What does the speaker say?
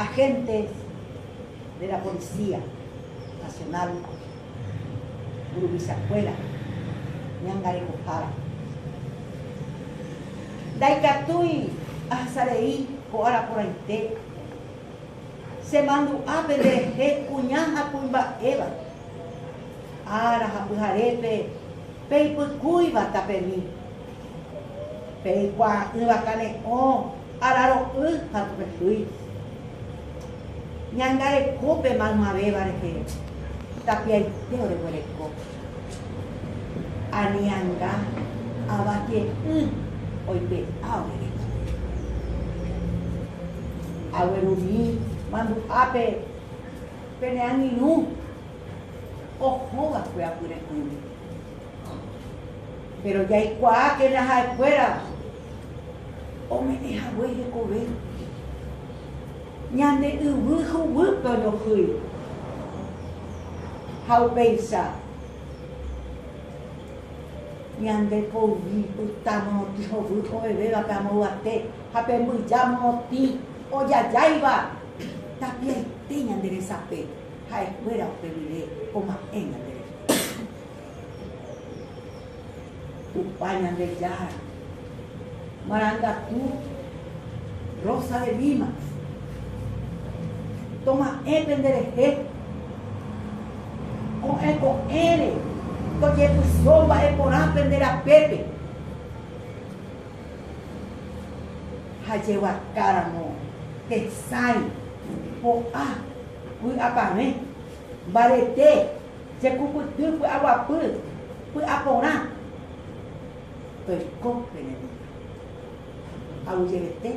Agentes de la Policía Nacional, mburuvichakuéra, ñangarekohára. Ndaikatúi ahasarei ko ára porãite, chemandu'a penderehe kuña ha kuimba'éva, ára ha pyharépe peipykúiva tapemi, peikuaa'ỹva kane'õ araro'y ha tupehýi. Ñangarekópe maymavéva rehe tapiaite oreguereko. Anianga avatie'ỹ oipe'a ore rekove. Aguerumi mandu'ápe pene angirũ ohóva'ekue apyre'ỹme. Péro jaikuaákena ha'ekuéra ome'ẽ hague hekove. Ñande yvy huguýpe oñohýi. Ha upéicha ñande poyvi pytã morotĩ hovy ovevéva pe amo yvate ha pe mbyja morotĩ ojajáiva tapiaite ñande resape ha'ekuéra upe guive oma'ẽ ñande rehe. Tupã Ñandejára marangatu Rosa de Lima, toma'ẽ pende rehe ko'ẽ ko'ẽre tojepyso mba'e porã pende rapépe ha jeguakáramo tesãi po'a vy'apavẽ mbarete Jekupyty py'aguapy, py'aporã toiko pene ndive. Aguyjevete.